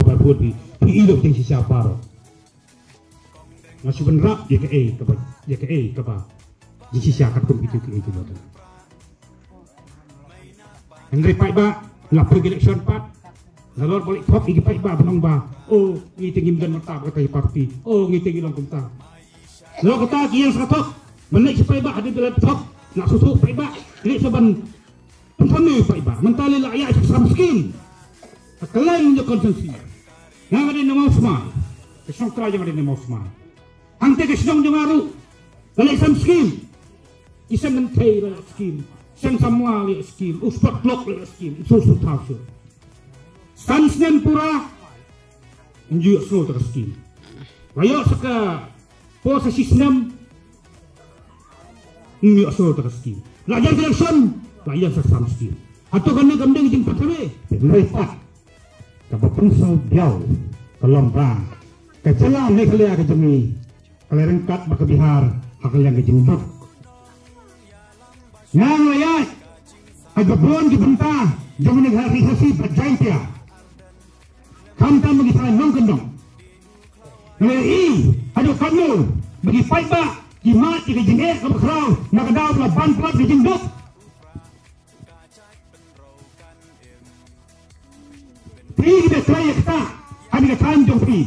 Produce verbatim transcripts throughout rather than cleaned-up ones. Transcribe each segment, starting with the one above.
Ba bud bi, phi i lok jingshisha baroh. Nga shu ban rap ïa kaei kaba, ïa kaei kaba jingshisha katkum kito kiei kiba don. Hynrei paidbah, la poi election pat. La lor balik thok ïa ki paidbah ban ong ba, oh, ngi te ngim don mynta bad kata ka party. Oh, ngi te ngi long kumta. Lor kata ki ïeng sa thok. Ban leit sha paidbah hadien ba la thok. Nga shu thok paidbah. Leit sa ban pynthame paidbah. Mynta lei la ïaid sa sam skim. Ka kylleng jong ka constituency. Nga nga dei na Mawsmai. Ka shnong Trai jong nga dei na Mawsmai. Hangta ka shnong jong nga ruh la leit sam skim. Ki Seng Kynthei la leit skim. Seng Samla la leit skim. U Spot Clock la leit skim. U Sur Sur Thaw Sur. San snem pura. Ym ju ïohsngew ta ka skim. La ïoh sa ka por sa shi snem. Ym ïohsngew ta ka skim. La ïeng election, la ïeng sa sam skim. Hato kane kam dei ka jingpynthame? Hynrei pat kaba pynsngewdiaw ka long ba ka jylla Meghalaya ka jong ngi ka la ryngkat bad ka Bihar ha ka liang ka jingduk. Nga nga ïaid ha ka bun ki bynta jong ngi ha Ri Khasi bad Jaintia. Khamtam ba ngi tharai nongkyndong. Nga ïohi haduh katno ba ki paidbah ki mad ïa ka jingeh kaba khraw na ka daw ba la ban palat ka jingduk. Phi kiba trei ïa kata ha kane ka thaiñ jong phi,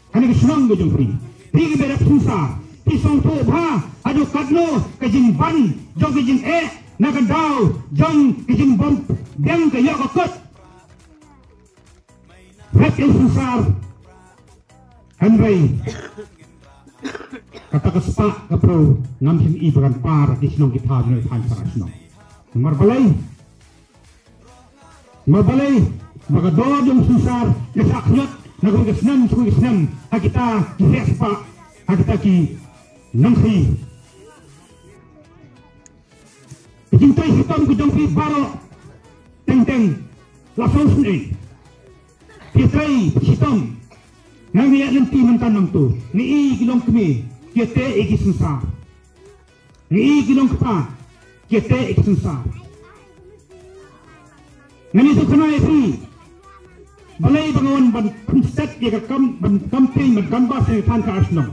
ha kane ka shnong ka jong phi, phi kiba rep synsar, phi sngewthuh bha haduh katno ka jingban jong ka jingeh na ka daw jong ka jingbym biang ka ïoh ka kot. Rep ïa u synsar. Hynrei kata ka spah ka briew ngam shym i ba kan par ki shnong ki thaw jong ka thaiñ Khadar Shnong. Namar balei? Namar balei? Ba ka dor jong u synsar ka shah khñiot na kawei ka snem sha kawei ka snem ha kita ki heh spah, ha kita ki nongkhaïi. Ka jingtrei shitom ka jong phi baroh teng teng la sngewsynei. Phi trei shitom. Nga ngi ïa lynti mynta nangtu. Ngi i ki longkmie ki ïa teh ïa ki synsar. Ngi i ki longkpa ki ïa teh ïa ki synsar. Ngan ïathuh khana ïa phi. Balei ba nga wan ban pynstet ïa ka kam, ban campaign, ban canvass ïa ka thaiñ Khadar Shnong.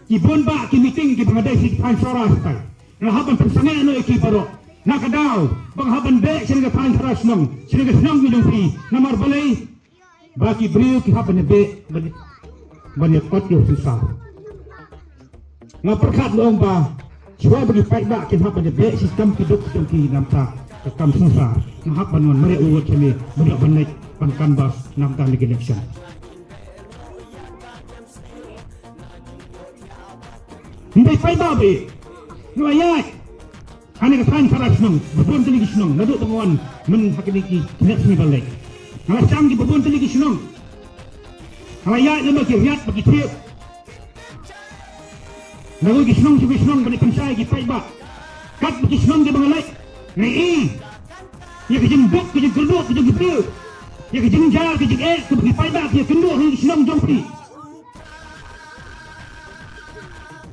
Ki bun bah ki meeting kiba nga dei sha ki thaiñ Sohra shatai. Nga hap ban pynsangeh noh ïa ki baroh. Na ka daw ba nga hap ban beh sha ka thaiñ Khadar Shnong, sha ka shnong ka jong phi. Namar balei? Ba ki briew ki hap ban ïa beh, ban, ban ïa kot ïa u synsar. Nga pyrkhat nga ong ba shuwa ba ki paidbah kin hap ban ïa beh shitom ki duk jong ki na bynta ka kam synsar, nga hap ban wan mareh u vote sha me ban ïoh ban leit ban canvass na bynta kane ka election. Hynrei paidbah ba ïeit, nga ïaid ha kane ka thaiñ Khadar Shnong, ba bun tylli ki shnong, naduh ba nga wan myn ha kine ki khyndai sngi ba la leit. Nga la shang ki ba bun tylli ki shnong. Nga la ïaid lem bad ki riat bad ki thied. Nga wan ki shnong sha ki shnong ban ïa pynshai ki paidbah. Katba ki shnong kiba nga leit, nga i ïa ka jingduk, ka jingkyrduh ka jong ki briew, ïa ka jingjia ka jingeh kaba ki paidbah ki ïakynduh ha ki shnong jong phi.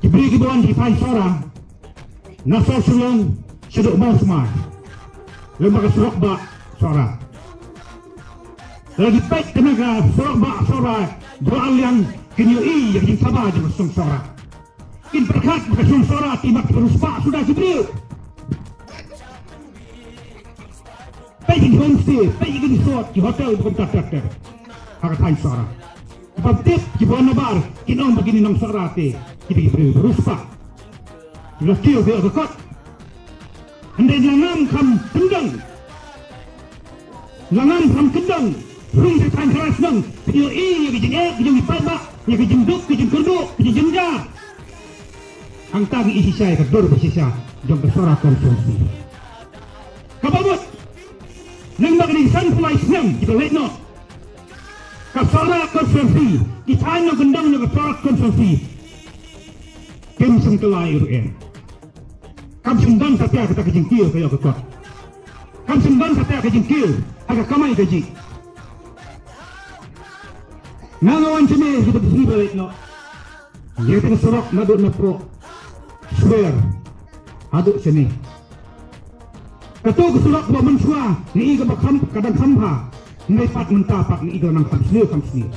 Ki briew kiba wan ki thaiñ Sohra, na sor Shillong shaduh Mawsmai, lem bad ka surok bah Sohra. Lada ki peit na ka surok bah Sohra, Jowai Liang, kin ïohi ïa ka jingthaba jong ka shnong Sohra. Kin pyrkhat ba ka shnong Sohra te mat ka riewspah suda ki briew. Peit ki homestay, peit ki resort, ki hotel, bun ter ter ter ha ka thaiñ Sohra. Ki bym tip, ki bym nabar, kin ong ba kine nong Sohra te kita ki briew riewspah. Ki la kiew ka kot. Hynrei la ngam kham kyndong. La ngam kham kyndong. Rung sha thaiñ Khadar Shnong, phi ïohi ïa ka jingeh ka jong ki paidbah, ïa ka jingduk, ka jingkyrduh, ka jingjynjar. Hangta ngi i shisha ïa ka dur ba shisha jong ka Sohra constituency. Kaba mut, lyngba kine ki sanphew lai snem kiba leit noh, ka Sohra constituency, ki thaiñ nongkyndong jong ka Sohra constituency kim shym kylla ïa ruh em. Kam shym don satia kata ka jingkiew ka ïoh ka kot. Kam shym don satia ka jingkiew ha ka kamai kajih. Nga nga wan shane sha ka sngi ba leit noh. Ïa ka surok naduh na pok Swer haduh shane. Kato ka surok ba mynshuwa ngi i kaba kham, ka dang kham bha. Ngi pat mynta pat ngi i ka dang kham sniew kham sniew.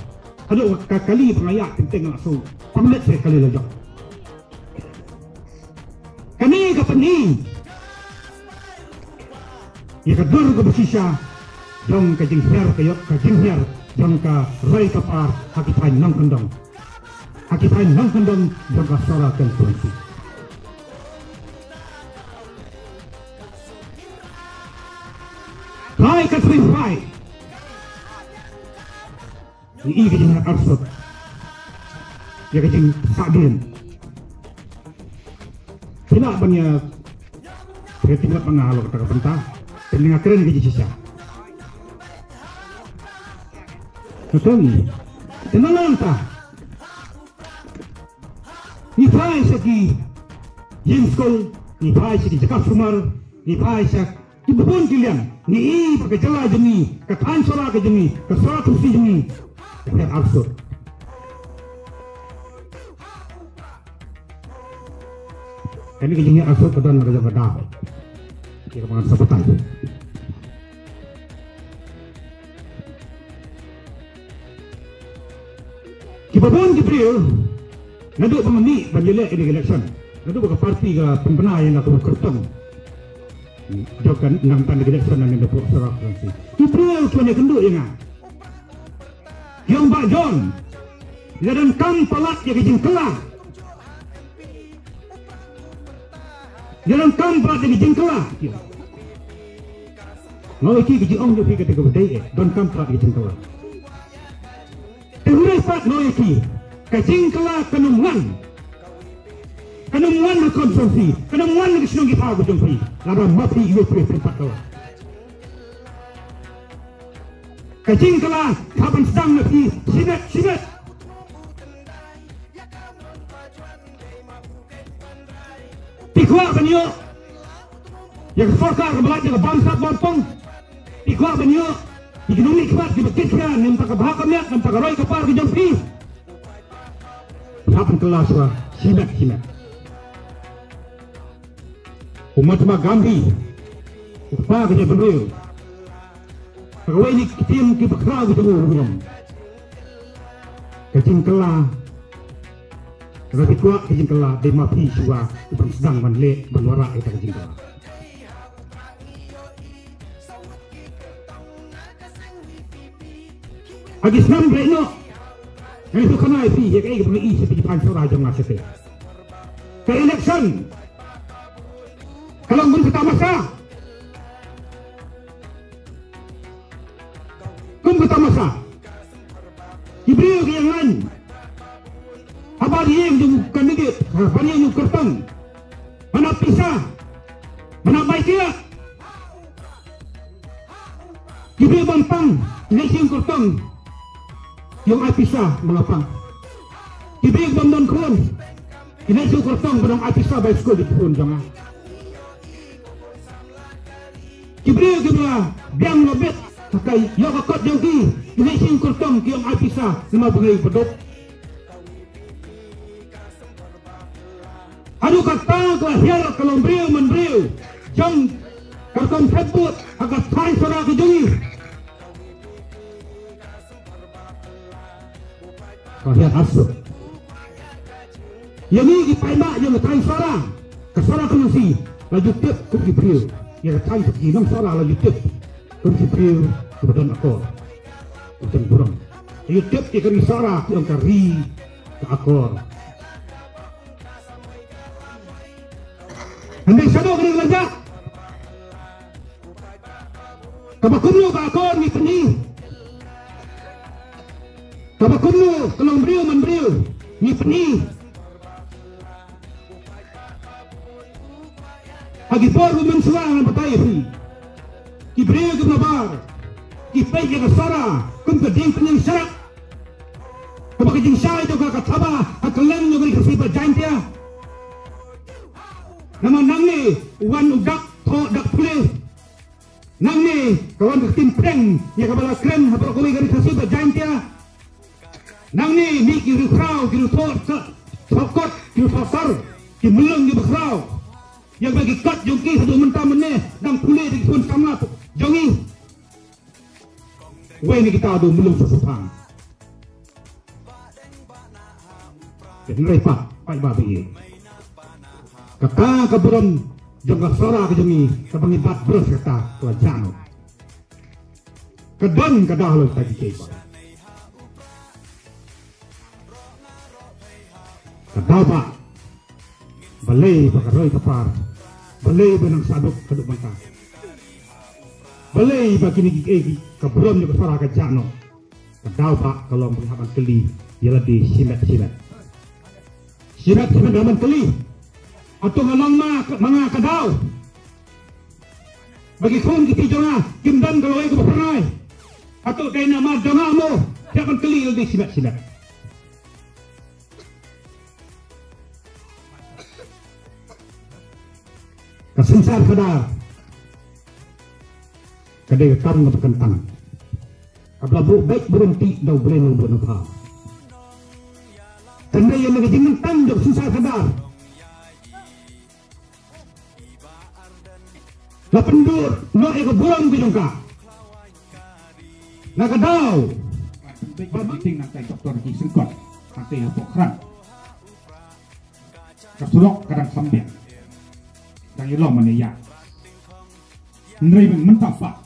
Haduh ka kali ba nga ïa teng teng la shu pang let se kali la jok. Kane ka pyni ïa ka dur kaba shisha jong ka jinghiar, ka ïoh ka jinghiar jong ka roi ka par ha ki thaiñ nongkyndong, ha ki thaiñ nongkyndong jong ka Sohra constituency. Trai ka three five. Ngi i ka jinghiar arsut ïa ka jingsahdien. Phi lah ban ïa phi ïa tynrap nga halor kata ka bynta. Te nga kren ka jingshisha. Ka tong ngi, te na nangta ngi phai sha ki ïing skul, ngi phai sha ki jaka sumar, ngi phai sha kiba bun ki liang. Ngi i ba ka jylla jong ngi, ka thaiñ Sohra ka jong ngi, ka Sohra Thusi jong ngi ka hiar arsut. Kane ka jinghiar arsut ka don la ka jong ka daw. Ki ka ban sa batai. Kiba bun ki briew naduh ba ngi mih ban ïaleh ïa ka election, naduh ba ka party ka pynbna ïa nga kum u kyrtong jong ka nangta ka election na ngi da pok Sohra constituency, ki briew ki wan ïakynduh ïa nga. Ki ong, Bah John, la donkam palat ïa ka jingkylla. La donkam palat ïa ka jingkylla. Nga ong ïa ki, ka jingong jong phi kata kaba dei eh, donkam palat ïa ka jingkylla. Te hynrei pat nga ong ïa ki, ka jingkylla kan ym wan, kan ym wan ha constituency, kan ym wan ha ka shnong ki thaw ka jong phi lada ma phi ïoh phi pynpat kylla. Ka jingkylla ka hap ban sdang na phi shimet shimet. Phi kwah ban ïoh ïa ka sorkar kaba lait na ka bamsap bampong? Phi kwah ban ïoh ïa ki nongmihkhmat kiba kit khia na ka bynta ka bha ka miat, na ka bynta ka roi ka par ka jong phi? Phi hap ban kylla shuwa shimet shimet. U Mahatma Gandhi, u kpa ka jaitbynriew, ha kawei na ki ktien kiba khraw ki jong u, u ong, ka jingkylla, lada phi kwah ka jingkylla, dei ma phi shuwa u ban sdang ban leh, ban wanrah ïa kata ka jingkylla. Ha ki snem ba la ïeh noh, nga shu khana ïa phi ïa kaei kaba nga ïohi sha phi ki thaiñ Sohra jong nga shatei. Ka election ka long kum ka tamasa. Kum ka tamasa. Ki briew ki ïeng lain ha ba ïing jong u candidate, ha ba ïing jong u kyrtong, ban ap pisa, ban ap bai kiad. Ki briew bym pang, ki leit sha u kyrtong, ki ong ai pisa ba nga pang. Ki briew bym don khun, ki leit sha u kyrtong ban ong ai pisa bai skul ïa ki khun jong nga. Ki briew kiba biang la bit ha ka ïoh ka kot jong ki, ki leit sha u kyrtong, ki ong ai pisa namar ba ngi baduk. Haduh katta ka la hiar ka longbriew manbriew jong ka rukom thep vote ha ka thaiñ Sohra ka jong ngi. Ka hiar arsut. Ïa ngi ki paidbah jong ka thaiñ Sohra, ka Sohra constituency, la ju tip kum ki briew. Ïa ka thaiñ, ki nong Sohra la ju tip kum ki briew kiba don akor, kiba don burom. La ju tip ïa ka ri Sohra ki ong ka ri ka akor. Hynrei shaduh ka ri ka la jah, kaba kumno ka akor ngi pyni, kaba kumno ka longbriew manbriew ngi pyni. Ha ki por ba mynshuwa ngan batai ïa phi, ki briew kiba nabar ki peit ïa ka Sohra kum ka dieng pynïeng sharak, kaba ka jingshai jong ka ka thaba ha kylleng jong ka ri Khasi bad Jaintia. Namar nangne u wan u dak thoh dak pule. Nangne ka wan ka ktien pdeng ïa kaba la kren ha baroh kawei ka ri Khasi bad Jaintia. Nangne mih ki riewkhraw, ki riewthoh, Ba kot ki ba sar, ki myllung ki ba khraw. Ïa ba ki kot jong ki haduh mynta mynne dang pule da ki phone kamra jong ngi. Wei na kita haduh myllung sa suphang. Hynrei pat, paidbah ba ïeit, kata ka burom jong ka Sohra ka jong ngi, kaba ngi bat brush kata ka la jah noh. Ka don ka daw la kita ki kiei ba Ka daw ba, balei ba ka roi ka par, balei ba nang sah duk ka duk bynta, balei ba kine ki, eh, ki, ka burom jong ka Sohra ka jah noh. Ka daw ba ka long ba ngi hap ban kylli ïa lade shimet shimet. Shimet shimet ban kylli. Hato nga long ma, ma nga ka daw ba ki khun ki kti jong nga kim don ka lawei kaba phyrnai? Hato dei namar jong nga mo? Hap ban kylli ïa lade shimet shimet. Ka synsar khadar ka dei ka kam kaba kyntang, kaba la buh beit buh ryntih da U Blei na u bun na pha. Kane ïa ka jingkyntang jong ka synsar khadar. La pyndur noh ïa ka burom ka jong ka. Na ka daw ba meeting nangtai Doktor Ricky Syngkon, nangtai hapoh Khrang. Ka surok ka dang kham biang, dang ïalong mane ïa. Hynrei ban mynta pat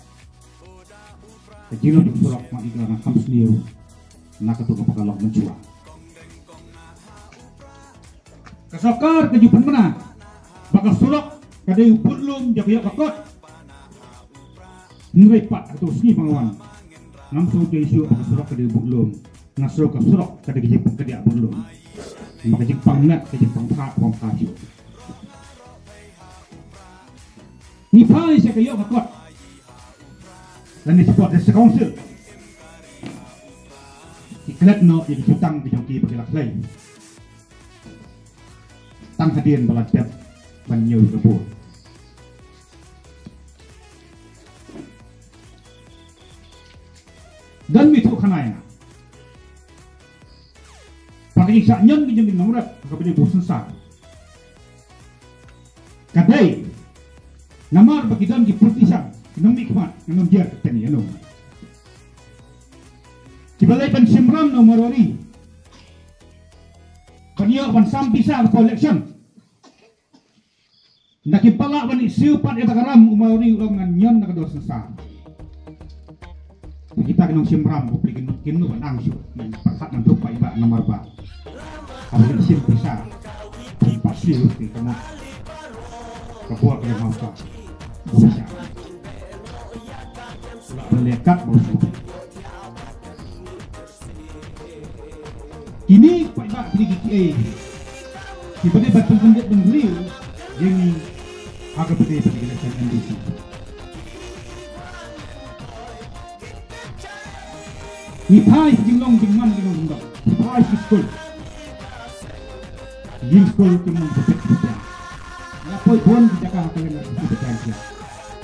ka jinglong jong ka surok ma i ka dang kham sniew na katu kaba ka long mynshuwa. Ka sorkar ka ju pynbna ba ka surok ka dei u budlum jong ka ïoh ka kot. Hynrei pat ha kato ka sngi ba nga wan, ngam sngewthuh shuh ba ka surok ka dei u budlum. Nga sngew ka surok ka dei ka jingpynkyndiah budlum. Namar ka jingpang net, ka jingpang phah, pang phah shuh. Ngi phai sha ka ïoh ka kot lane support district council. Ki klet noh ïa ki jutang ki jong ki ba ki la khlei. Tang hadien ba la dep ban ñiew ïa ka bor. Don mi thuh khana ïa nga ba ka jingshah ñion ka jong ki nongrep ha kaba ïadei bad u synsar ka dei namar ba ki don ki politician, ki nongmihkhmat, ki nongjer ka teni ïa nong, kiba leit ban shim ram na u Marwari ban ïoh ban sam pisa hapoh election. Na ki palat ban issue pat ïa ka ram, u Marwari u ong ngan ñion na ka dor synsar. Kita ki nongshim ram, ko pli kin kin ban ang shuh. Ngan pyrkhat ngan tuh paidbah namar ba haba kin shim pisa, pun pat siew ki kama ka bor ka mau ka. Ka pisa la ban leh kat bor shuh. Kine paidbah kine ki kiei kiba dei ban pynkyndit bynriew ïa ngi ha kaba dei ban election M D C. Ngi phai sha jinglong jingman jingdon jingdon. Ngi phai sha ki skul. Ïing skul ki mon bapit bapit. Nga poi bun ki jaka ha Kawlien ki bapit bapit.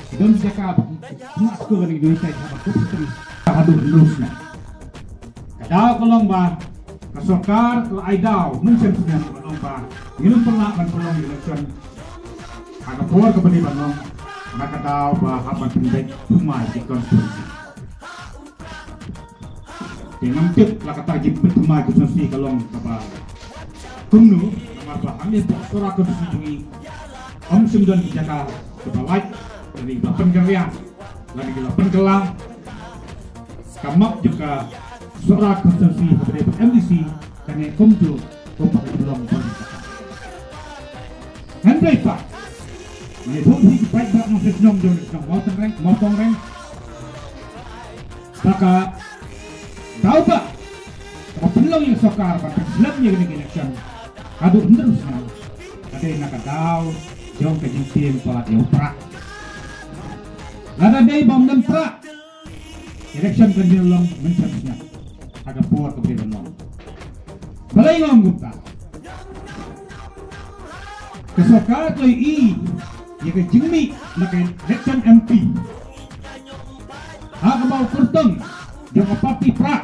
Ki don ki jaka ba ki khmat skul lane ki don ki jaka ba kut sutri. Haduh hynñiew snem. Ka daw ka long ba ka sorkar ka la ai daw mynshem snem ka long ba ngin ym pynlah ban pynlong election ha ka por kaba dei ban long, na ka daw ba hap ban pynbeit thymmai ki constituency. Te ngam tip la kata ka jingpeit thymmai constituency ka long kaba kumno, namar ba hangne hapoh Sohra constituency jong ngi ym shym don ki jaka kiba lait lane kiba pynkylla lane kiba pynkylla. Ka map jong ka Sohra constituency kaba dei ba M D C kane kumjuh kumba ka jinglong jong ka. Hynrei pat ngi ïathuh hi ki paidbah nongshong shnong jong ka shnong Mawtynrei, Mawtongrei, ba ka daw ba kaba pynlong ïa ka sorkar ban pynslem ïa kane ka election haduh hynriew snem ka dei na ka daw jong ka jingtieng palat ïa u prah. Lada dei bym don prah, election kan ïalong mynshem snem ha ka por kaba dei ban long. Balei nga ong kumta? Ka sorkar ka la ïohi ïa ka jingmih na ka election M P ha kaba u kyrtong jong ka party prah,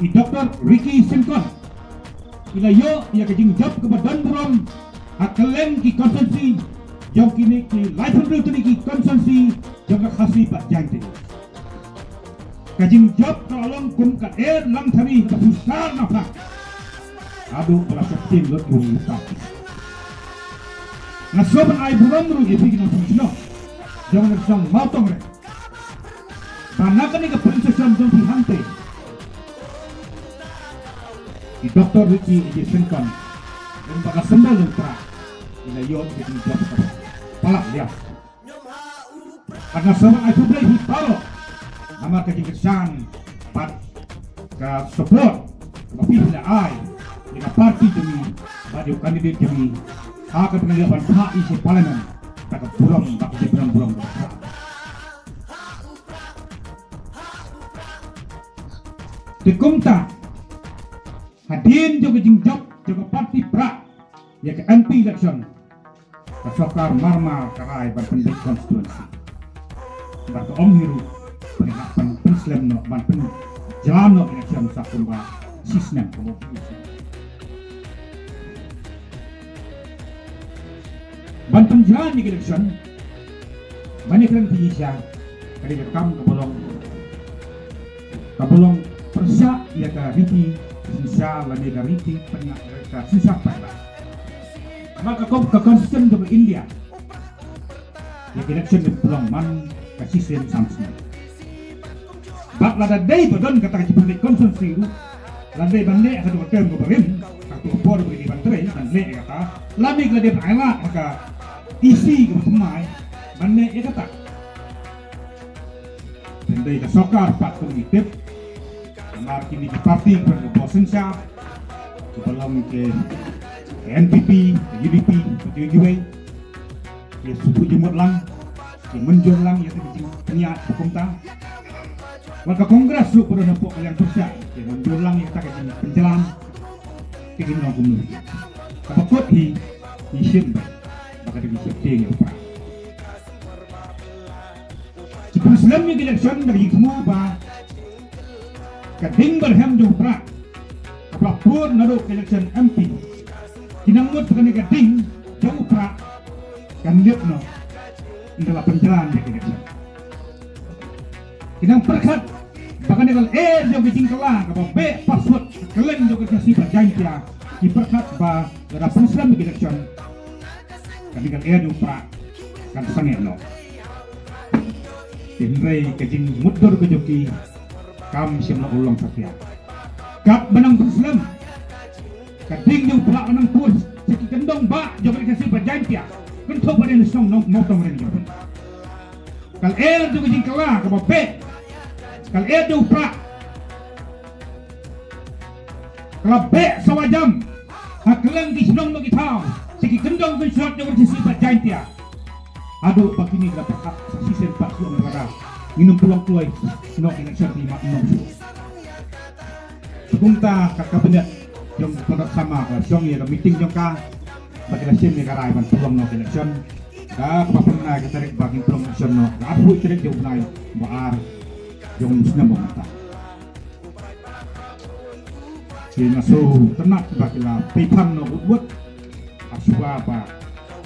i Doktor Ricky Syngkon, Ki la ïoh ïa ka jingjop kaba don burom ha kylleng ki constituency jong kine ki laiphew tylli ki constituency jong ka Khasi bad Jaintia. Ka jingjop ka la long kum ka er lang thari ka susar na phak. Haduh ba la sheptieng lut ïa u party. Nga sngewbha ban ai burom ruh ïa phi ki nongshong shnong jong ka shnong Mawtong Reng. Ba na kane ka pynshong jong phi hangtei, i Doctor Ricky A J Syngkon, lem bad ka symbol jong u Prah, i la ïoh ïa ka jingjop kaba palat liang. Bad nga sngewbha ai khublei ïa phi baroh namar ka jingkyrshan bad ka support kaba phi la ai ïa ka party jong ngi bad ïa u candidate jong ngi ha kaba ngi la ïoh ban phah ïa ka parliament da ka burom bad ka jingburom burom. Te kumta, hadien jong ka jingjop jong ka party Prah ïa ka M P election, ka sorkar Myanmar ka rai ban pynbeit constituency. Bad ka ong hi ruh ban hap ban pynslem noh, ban pynjlan noh election sa kumba shisnem kumba. Ban pynjlan ïa ka election ban ïakren pynïaid sha ka dei ka kam kaba long, kaba long pyrshah ïa ka riti synshar lane ka riti pynïaid ka synshar paidbah. Namar ka kon-, ka constitution jong ka India ïa ka election dei ban long man ka shisien san snem. Bad lada dei ba don kata ka jingpynbeit constituency ruh, lada dei ban leh ha kato ka term kaba rim, ha kato ka por ba dei ban trei ban leh ïa kata, lane lada dei ban ailad ha ka E C kaba thymmai ban leh ïa kata. Hynrei ka sorkar pat kum ngi tip, namar kine ki party kiba don ka bor synshar kiba long ki N P P, U D P, kiwei kiwei, ki shu jingmut lang, ki mynjur lang ïa ka jingpynïaid ba kumta. Wat ka Congress ruh ba don hapoh ka liang pyrshah, ki mynjur lang ïa ka jingpynjlan. Te ki nong kumno? Kaba kut hi, ngi shim ba, ba ka dei ngi shim te ngi u Prah. Ki pynslem ïa ka election da ka jingthmu ba ka ding ba rhem jong u Prah kaba pur naduh ka election M P. Ki nang mut ba kane ka ding jong u Prah kan lip noh ynda la pynjlan ïa ka election. Ki nang pyrkhat ba kane ka lyer jong ka jingkylla kaba beh password ka kylleng jong ka Khasi bad Jaintia. Ki pyrkhat ba lada pynslem ïa ka election, kane ka lyer jong u Prah kan sangeh noh. Hynrei ka jingmutdur ka jong ki kam shym la urlong satia. Katba nang pynslem, ka ding jong u Prah nang pur sha ki kyndong ba jong ka Khasi bad Jaintia, kynthup ba dei na shnong Mawtong Reng jong. Ka lyer jong ka jingkylla kaba beh, ka lyer jong u Prah ka la beh sawa jam ha kylleng ki shnong bad ki thaw, sha ki kyndong kynshlur jong ka Khasi bad Jaintia. Haduh ba kine ki la pyrkhat sa shisien pat ki ong ba ngin ym pynlong kloi noh election, ki mat nong shu. Kumta ka cabinet jong ka Conrad Sangma ka la shong ïa ka meeting jong ka, ba ki la shim ïa ka rai ban pynlong noh election. Ka kaba pynbna ka tarik ba ngin pynlong election noh ka arphew tarik jong u bnai ba ar jong u snem ba mynta. Ki nga sngewtynnat ba ki la pynpaw noh wut wut. Ha shuwa ba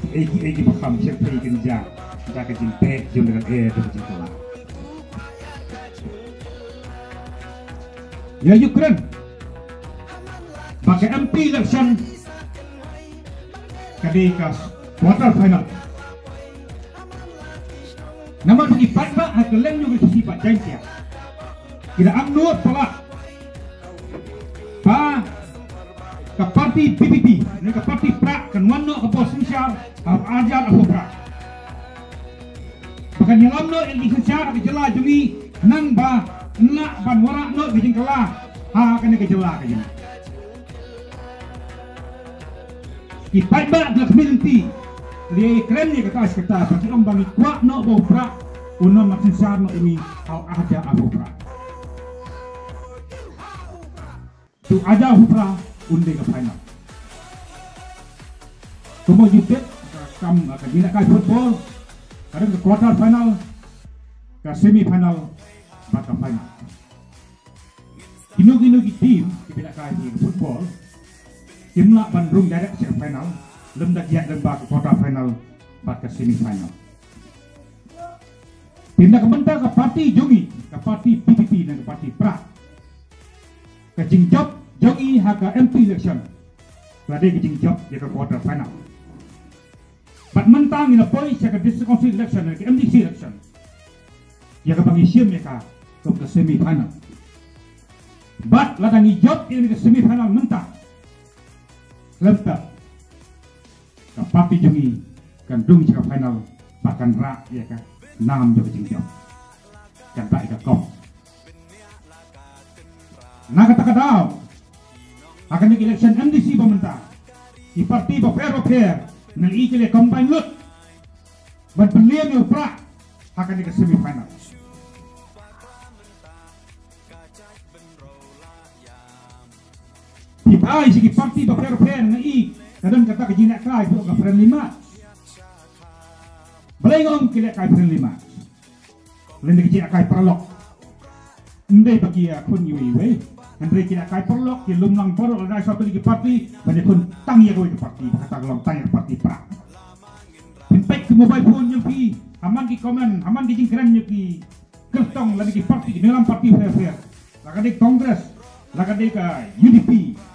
kiei kiei kiba kham shyrkhei kin jia da ka jingbeh jong ka lyer da ka jingkylla. Ïa u kren ba ka M P election ka dei ka quarter final. Namar ba ki paidbah ha kylleng jong ka Khasi bad Jaintia ki la angnud palat ba ka party P P P ne ka party Prah kan wan noh ka bor synshar ha ar hajar arphew phra. Ba kan ïalam noh ïa ka synshar ha ka jylla jong ngi, nang ba yn lah ban wanrah noh ka jingkylla ha kane ka jylla ka jong ngi. Ki paidbah ki la khmih lynti, lei kren ïa kata shi katta, ba ki ong ba ngi kwah noh ba u Prah un wan synshar noh ïa ngi ha u ar hajar arphew phra. Te u ar hajar arphew phra un dei ka final. Kumba ju tip, ka kam, ka jingïalehkai football ka don ka quarter final, ka semi final bad ka final. Kino kino ki team kiba ïalehkai ïa ka football Kim lah ban rung direct sha ka final, lymda ki ïaid lyngba ka quarter final bad ka semi final. Te na ka bynta ka party jong ngi, ka party P P P ne ka party Prah, ka jingjop jong ngi ha ka M P election la dei ka jingjop ïa ka quarter final. Bad mynta ngi la poi sha ka District Council election ne ka M D C election, ïa kaba ngi shim ïa ka kum ka semi final. Bad lada ngi jop ïa ka semi final mynta, lem pat ka party jong ngi kan rung sha ka final bad kan rah ïa ka nam jong ka jingjop, kan rah ïa ka kop. Na kata ka daw, ha kane ka election M D C ba mynta, ki party bapher bapher ngi la ïoh ki la combine lut ban pynlong ïa u Prah ha kane ka semi final. Phi phai sha ki party bapher bapher, nga i ka don kata ka jingïalehkai, ka friendly match. Balei nga ong ki lehkai friendly match? Lane ka jingïalehkai paralok. Ym dei ba ki ïakhun iwei iwei, hynrei ki lehkai paralok, ki lum lang paralok, lada shu pynlong ki party ban ïakhun tang ïa kawei ka party, ba kata ka long tang ïa ka party Prah. Phin peit ki mobile phone jong phi, ha man ki comment, ha man ki jingkren jong ki kyrtong lane ki party, ki nongïalam party bapher bapher. La ka dei Congress, la ka dei ka U D P,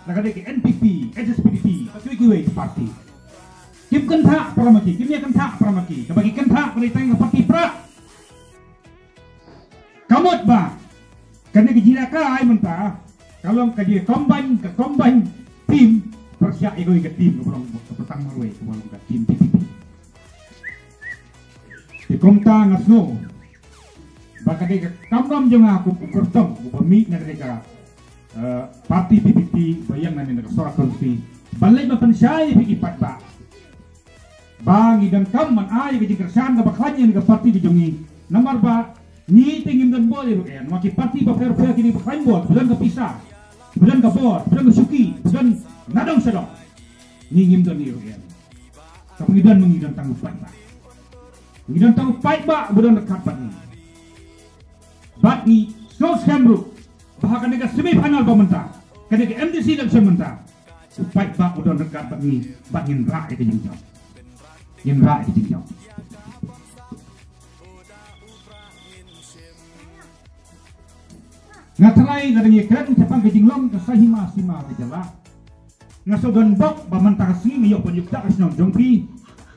la ka dei ka N P P, H S P D P, ka kiwei kiwei ki party. Kim kynthah para ma ki, kim ïa kynthah para ma ki. Kaba ki kynthah ka dei tang ka party Prah. Ka mut ba kane ka jingïalehkai mynta ka long ka jingcombine, ka combine team pyrshah ïa kawei ka team kaba long, kaba tang marwei, kaba long ka team P P P. Te kumta nga sngew ba ka dei ka kamram jong nga kum u kyrtong uba mih na ka dei ka, eh, party P P P ba ïeng na ne na ka Sohra constituency, ba leit ban pynshai ïa phi ki paidbah ba ngi donkam ban ai ka jingkyrshan kaba khlaiñ ïa ka party ka jong ngi. Namar ba ngi te ngim don bor ïa ruh ïa, namar ki party bapher bapher kine ba khlaiñ bor, ba don ka pisa, ba don ka bor, ba don ka shuki, ba don nadong shadong. Ngi ngim don ïa ruh ïa. Kaba ngi don, ngi don tang u paidbah. Ngi don tang u paidbah ba don ryngkat bad ngi. Bad ngi sngew skhem ruh ba ha kane ka semi final ba mynta, kane ka M D C election mynta, u paidbah u don ryngkat bad ngi, bad ngin rah ïa ka jingjop. Ngin rah ïa ka jingjop. Nga tharai lada ngi kren shaphang ka jinglong ka saiñ hima sima ka jylla, nga shu don bok ba mynta ka sngi nga ïoh ban ïuh ktah ka shnong jong phi,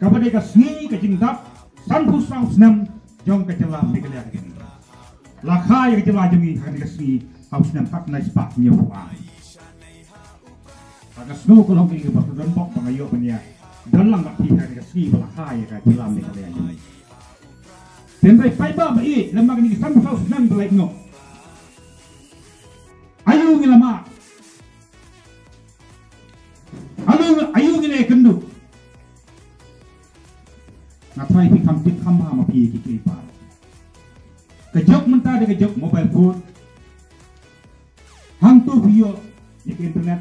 kaba dei ka sngi ka jingdap sanphew saw snem jong ka jylla Meghalaya ka jong ngi. La kha ïa ka jylla jong ngi ha kane ka sngi ha u snem khatkhyndai spah hynñiewphew ar. Ha ka sngew ka long kaba shu don bok ba nga ïoh ban ïa don lang bad phi ha kane ka sngi ba la kha ïa ka jylla Meghalaya jong ngi. Tynrai paidbah ba ïeit, lem bad kane ka sanphew saw snem ba la ïoh. Aïu ngi la mad? Aïu, aïu ngi la ïakynduh? Nga tharai phi kham tip kham bha ma phi ki kli par. Ka jok mynta dei ka jok mobile phone. Hangto phi ïoh ïa ka internet,